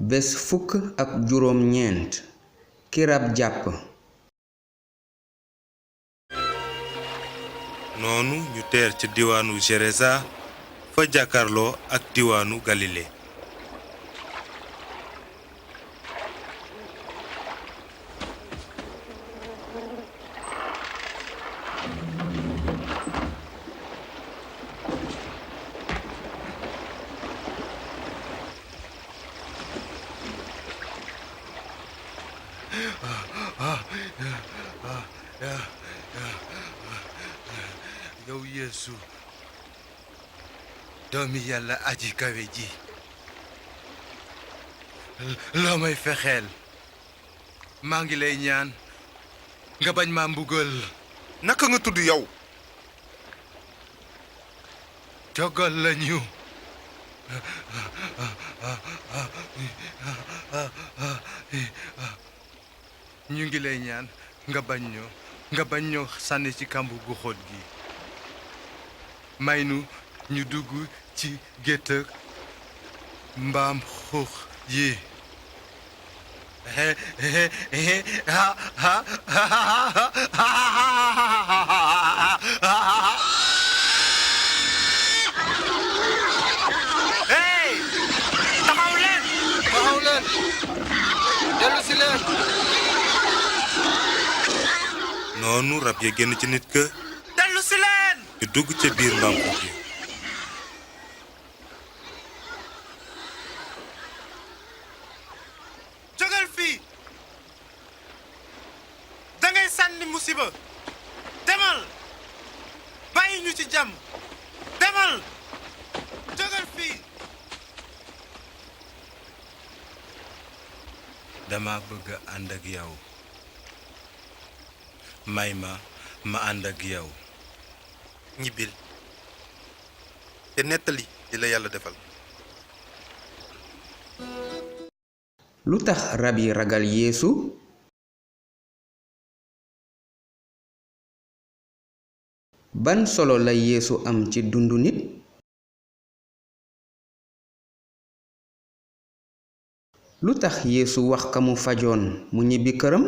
bés fukk ak juróom ñeent ki rab jàpp. noonu ñu teer ca diwaanu Gerasa fa jàkkarloo ak diwaanu Galile. yow Yeesu doomi Yàlla aji kawe ji loo may fexeel maa ngi lay ñaan nga bañ ma mbugal. naka nga tudd yow? jogal lañu. ñu ngi lay ñaan nga bañ ñoo sànni ci kàmb gu xóot gi. may nu ñu dugg ci gétt mbaam xuux yi. hey taxaw leen dellu si leen. noonu rab ya génn ci nit ka dellu si leen. ñu dugg ca biir mbaam xuux yi. jógal fii dangay sànni musiba. demal bàyyi ñu ci jàmm. demal jógal fii. dama bëgg ànd ak yow. may ma ànd ak yow. ñibbil te nettali li la yàlla defal. lu tax rab yi ragal Yeesu? ban solo la Yeesu am ci dundu nit? lu tax Yeesu wax ka mu fajoon mu ñibbi këram?